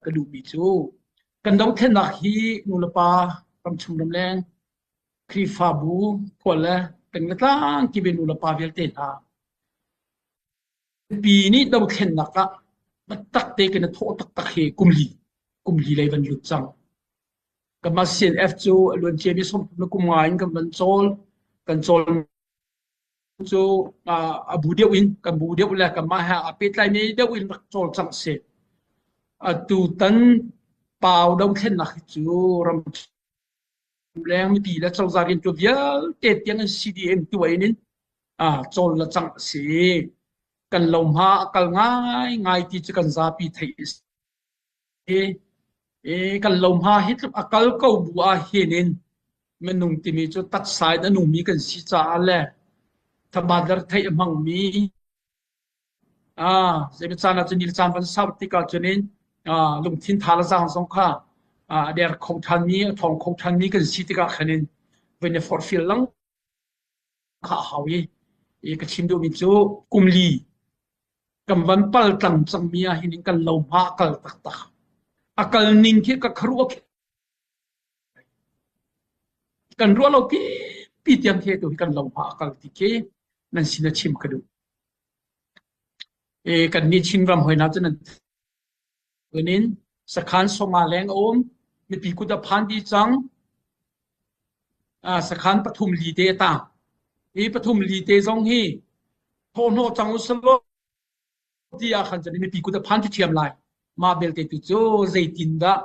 Ka duhmi cu kan dothlennak hi nulepa ramchung ramleng Khrihfabu khua le peng le tlang kip in nulepa vialte hna mipi nih dothlennak ah biatak te kan i thawh taktak hi kumli kumli lei van lut cang. Kanmah CNF cu a luanciami 30 le kum nga in kan van cawl kan cawl cu a bu deuh in kan bu deuh le kanmah he aa pehtlaimi deuh in rak cawlcangh si. Atu tan pau dothlennak hi cu ram leng mipi le cozah riantuan vialte tiang in CDM tuah in in cawl le cangh a si. Kan lohma a kal ngaingai ti cu kan zapi theih a si. I kan lohma hi tluk a kal ko bu ah hin in minung timi cu taksa in a nungmi kan si caah le thabat le retheih a hmangmi zeimaw caan ah cun ni le caan van sau tikah cun in lungthin tha le zaang zong kha a der kho ṭhanmi a ṭhawng kho ṭhanmi kan si tikah khan in vun i forhfial lang kha a hau i ka chim duhmi cu kum li kan van pal tlang cangmi ah hin kan lo hma a kal taktak. A kal ning khi ka kharuah kan ruah lo pi pi tiang khi tu hi kan lo hma a kal ti khi nan sin a chim ka duh. E kan nih Chinram hoi na cu nan in sakhan songa leng a um mipi kut a phan di cang sakhan pathum li te ta hi pathum li te zong hi thawhhnawh cang usalaw ti ah khan cun mipi kut a phan thiam lai mah belte tu cu zeitindah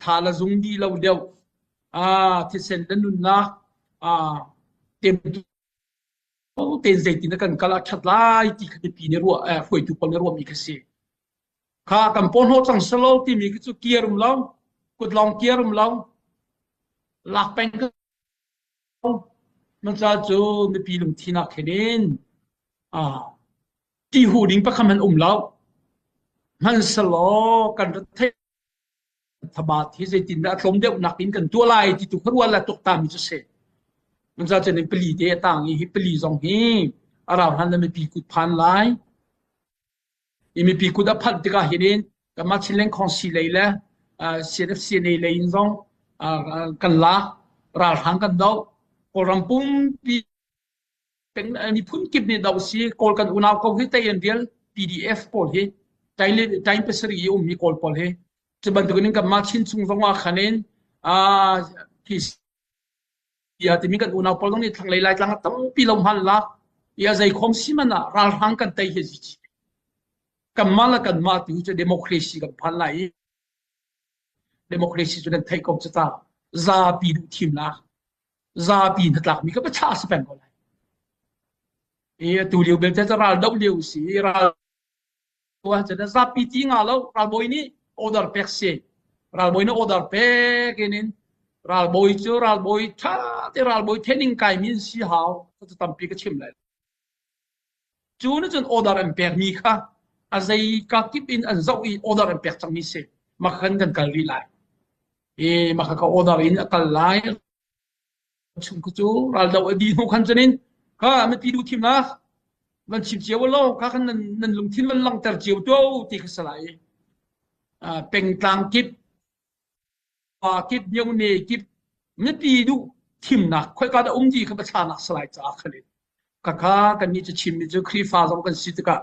tha la zung di lo deuh a thisen le nunnak a tem ten zeitin kan kal a that lai ti kha mipi nih ruah hruaitu pawl nih ruahmi kha si kha kan paw cang salo timi khi cu kiar um lo kut lawng kiar um lo lak peng nan ca cu mipi lungthin ah khin in ti hu ding pakhat man um lo hmanhselaw kan rat theih thabat hi zeitindah a tlawm deuh nak in kan tuah lai ti tu kha rual la tuk ta mi cu si nan ca cun pali te a tang i hi pali zong hi a rau hlan le mipi kut phan lai i mipi kut a phanh tikah hin in kanmah Chinland Khawngsi lei le CNFCNA lei in zong kan lak ralhrang kan doh Kawlram pumpi miphun kip nih doh si Kawl kan unau ko hi tei an rial PDF pawl hi time pasarih i ummi Kawl pawl hi cu bantukin in kanmah Chin chung zong ah khan in tiah timi kan unau pawl zong nih thlanglei Laitlang ah tampi lo hman la ia zeikhom si man ah ralhrang kan tei hi si kanmah le kanmah tu cu democracy kan phan lai i democracy cu nan theih ko cu ta zapi duh thimnak zapi hnatlakmi ka biachah si peng ko lai i atu lio belte cu ral doh lio si ral cun zapi ti nga lo ralbawi nih order pek si ralbawi nih order pek in in ralbawi cu ralbawi tha te ralbawi training kai mi an si hau cu tampi ka chim lai cu nih cun order an pek mi kha a zei ka kip in an zoh i order an pek cang mi si makhan kan kal rih lai i makha ka order in a kal lai chung cu raldo a di hnu khan cunin kha mipi duh thimnak van chim cio lo kha khan nan nan lungthin van langhter cio to ti kha salai pengtlang kip pa kip myone kip mipi duh thimnak khoika dah um ti kha pathla salai ca khan ka kha kan ni cu chim mi cu Khrifa zong kan si tikah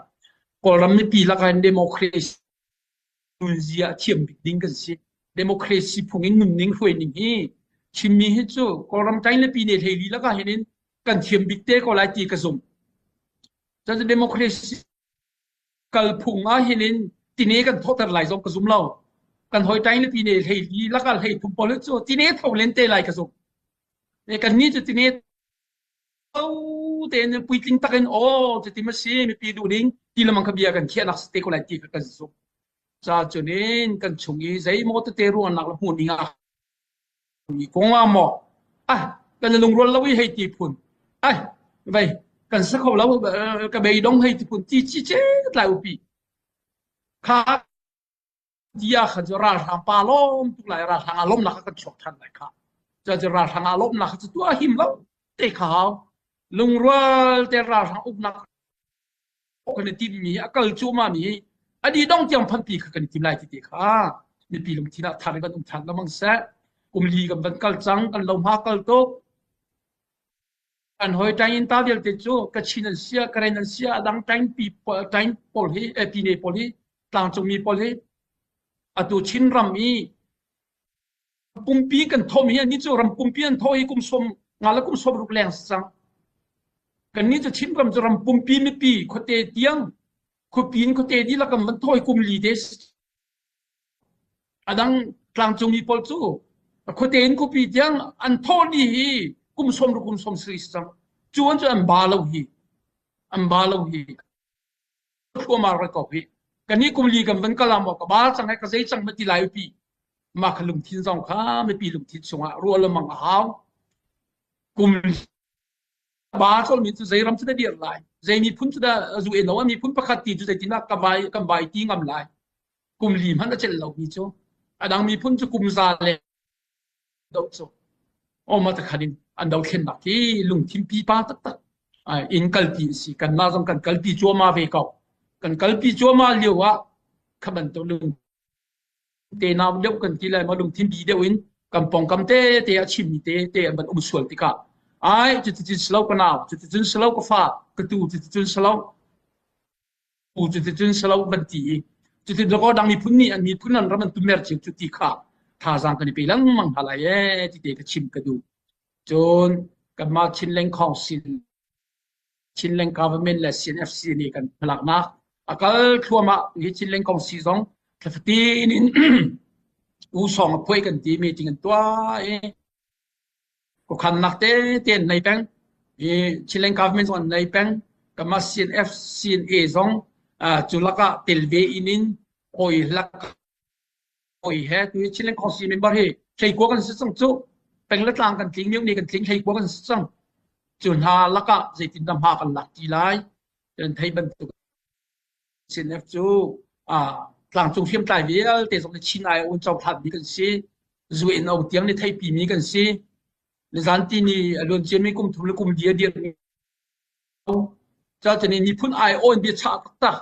Kawlram mipi lakah democracy nunzia a thiam bik ding kan si. Democracy phung in nunning hruai ning hi Chinmi hi cu Kawlram ṭain le pine hleili lakah hin in kan thiam bik te ko lai ti ka zumh. Cun democracy kalphung ah hin in tine kan thawhter lai zong ka zum lo. Kan hoi ṭain le pine hleili lakah hleithum pawl cu tine tho len te lai ka zumh. Kan ni cu tine tein puitling takin aw cuti ma si mipi duh ding ti lamang kha bia kan khiahnak si te ko lai ti kha kan zumh ca cunin kan chung i zeimaw tete ruangnak le hmuh ning ah mi kong ah maw ah kan lungrual lo i hei ti phun ai vei kan sa kho lo ka beidong hei ti phun ti chi che tlai upi kha ti ah khan cu ralhrang pa lawm tuk lai ralhrang aa lawmnak kan chuak than lai kha cu ralhrang aa lawmnak cu tuah him lo te kha hau lungrual te ralhrang uknak kan i timmi a kal cuahmah mi. A di dong tiang phanpi kha kan i tim lai ti te kha mipi lungthin ah thar in kan um than lengmang seh. Kum li kan van kal cang, kan lo hma kal tuk. Kan hoi ṭaing in ta vialte cu Kachin an sia, Karen an sia, a dang ṭaing pi ṭaing pawl hi, eh, pine pawl hi, tlangcungmi pawl hi atu Chinram i pumpi kan thawm hi ani cu ram pumpi an thawh hi kum som nga le kum som ruk leng si cang. Kannih cu Chinram cu ram pumpi mipi khuate tiang khuapi in khuate dihlak kan van thawh hi kum li te si. A dang tlangcungmi pawl cu khuate in khuapi tiang an thawh dih hi kum 60 kum 70 si cang. Cu an cu an ba lo hi. An ba lo hi. Thluamar re ko hi. Kannih kum li kan van kal ah maw ka ba cang he ka zei cang ma ti lai upi. Mah kha lungthin zong kha mipi lungthin chungah ruah lengmang a hau. Kum ba colmi cu zei ram cu dah dir lai? Zei miphun cu dah zu en lo? Miphun pakhat ti cu zeitindah ka vai kan vai ti ngam lai? Kum li hmanh a celh lomi cu a dang miphun cu kum za le do cu oma ta khan in an dothlennak hi lungthin pipa taktak in kalpi a si. Kanmah zong kan kalpi cuahmah ve ko. Kan kalpi cuahmah lio ah kha bantuk lung te nau deuh kan ti lai ma lungthin bi deuh in kan pongkam te te a chimmi te te an van um sual tikah ai cuticun si lo ka nau cuticun si lo ka fa ka tu cuticun si lo u cuticun si lo van ti i cutin dakaw dang miphun nih an miphun an ram an tumer cio cu ti kha thazaang kan i pe lengmang hna lai ee ti te ka chim ka duh. Cun kanmah Chinland Council Chinland Government le CNFC nih kan hmalaknak a kal thluahmah. Hi Chinland Council zong thla fatin in u sawng a phuai kan ti meeting an tuah i khuakhannak tete an nei peng. I Chinland government zong an nei peng. Kanmah CNF CNA zong cu lakah tel ve in in hawi lak hawi he tu hi Chinland Council member hi hleikua kan si cang cu. Peng le tlang kan tling miohne kan tling hleikua kan si cang. Cu hna lakah zeitindah hma kan lak ti lai kan thei bantuk CNF cu tlangcung hriamtlai vialte zong nih Chin ai un cohlanmi kan si. UNO tiang nih theihpimi kan si. Nizan ti ni a luan ciami kum thum le kum li a dirmi Cacun miphun ai awn bia chah taktak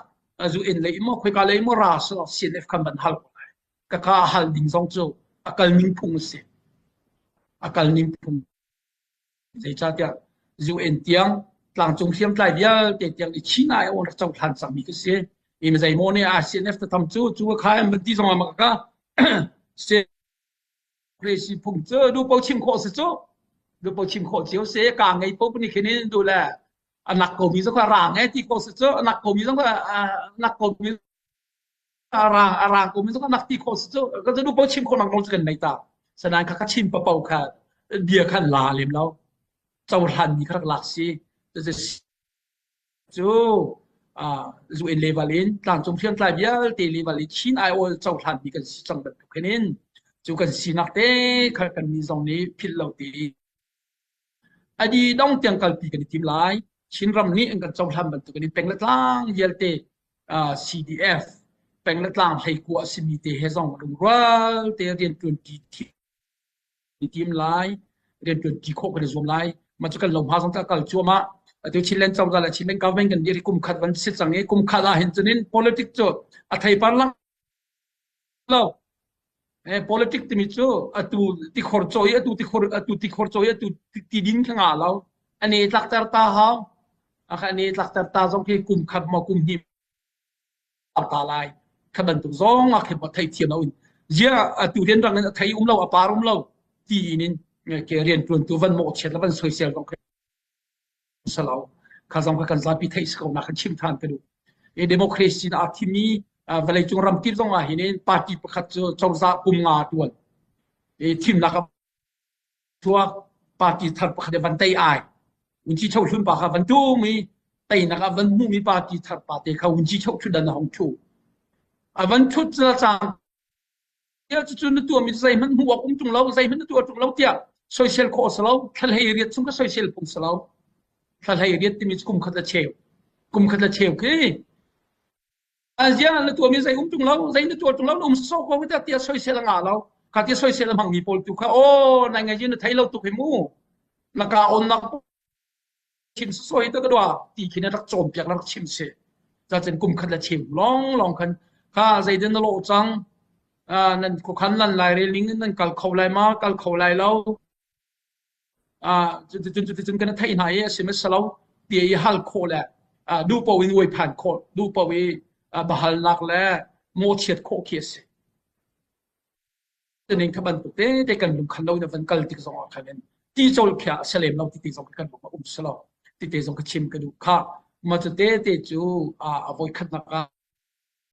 UN lei maw khoika lei maw ra CNF khan van hal ko lai. Ka ka hal ding zong cu a kal ning phung a si. A kal ning phung. Zeicahtiah UN tiang tlangcung hriamtlai vialte tiang i Chin ai awn rak cohlan cangmi ka si. I zeimaw nih CNF ta tam cu cu kha an van ti zong ah ka Democracy phung cu du po chim khawh si cu. Du po chim khawh cio si ka ngei po ni khin in du le anak ko mi zong kha rang e ti khawh si cu anak ko mi zong kha anak ko mi arang arang ko mi zong anak ti khawh si cu ka du po chim khawh nak nawl cu kan nei ta sanan kha ka chim papo kha bia khan la lem lo cohlan mi kha rak lak si cu UN level in tlangcung hriamtlai vialte level in Chin aiawl cohlan mi kan si cang bantuk hin in cu kan sinak te kha kan mi zong nih philh lo ti adi dong tiang kalpi kan i tim lai. Chinram nih an kan cohlan bantuk in peng le tlang vialte CDF peng le tlang hleikua a simi te he zong lungrual te rian ṭuan ṭi i tim lai, rian ṭuan ṭi khawh kan i zuam lai. Mah cu kan lo hma zong ta kal cuahmah. Atu Chinland cozah le Chinland government kan dir hi kum khat van si cang i kum khat ah hin cunin politics cu a theipar lang lo. Eh, politics timi cu atu tikhor cawi atu tikhor atu tikhor cawi atu ti din kha nga lo. Ani tlakter ta hau. Akha ani tlakter ta zong khi kum khat maw kum hnih ta lai. Kha bantuk zong ah khin thei thiam lo in zia atu rian rang in a thei um lo a par um lo ti in in ke rian tuan tu van mawh chiat la van soisel zong kha salo kha zong kha kan zapi theih si ko na kan chim than ka duh. E democracy na a thimi vawlei cung ram kip zong ah hin in party pakhat cu cozah kum nga tuan e thimnak chuak party thar pakhat van tei ai unci chau hlun pa kha van tum i teinak ah van hmuhmi party thar pa te kha unci chau thutdan a hong thu a van thut cang tiah cucu na tuahmi zeihmanh hmuh awk um tung lo zeihmanh na tuah tung lo tiah soisel khawh si lo thlalhei riat chung ka soisel phung si lo. Thlalhei riat timi cu kum khat le cheu kum khat le cheu khi Aziang na tuahmi zei um tung lo zei na tuah tung lo na um so ko tiah tiah soisel a ngah lo. Kha ti soisel a hmangmi pawl tu kha aw nai ngai na thei lo tuk hi mu na ka on nak chim so hi ta ka dua ti khin rak cawnpiak rak chim si. Cacun kum khat le cheu long long khan. Kha zeitin na lawh cang? Nan khuakhan nan lairel ning in nan kal kho lai ma? Kal kho lai lo. Cuticun cuticun kan theih hna i a si ma si lo ti i hal khawh le duh paoh in uaiphan khawh, duh paoh i biahalnak le mawhchiat khawh khi a si. Ning kha bantuk tete kan lungkhan lo in van kal tik zong ah khan in ti cawl khia a si lem lo ti ti zong kan lung a um si lo. Ti te zong ka chim ka duh kha. Mah cu tete cu a voikhatnak ah.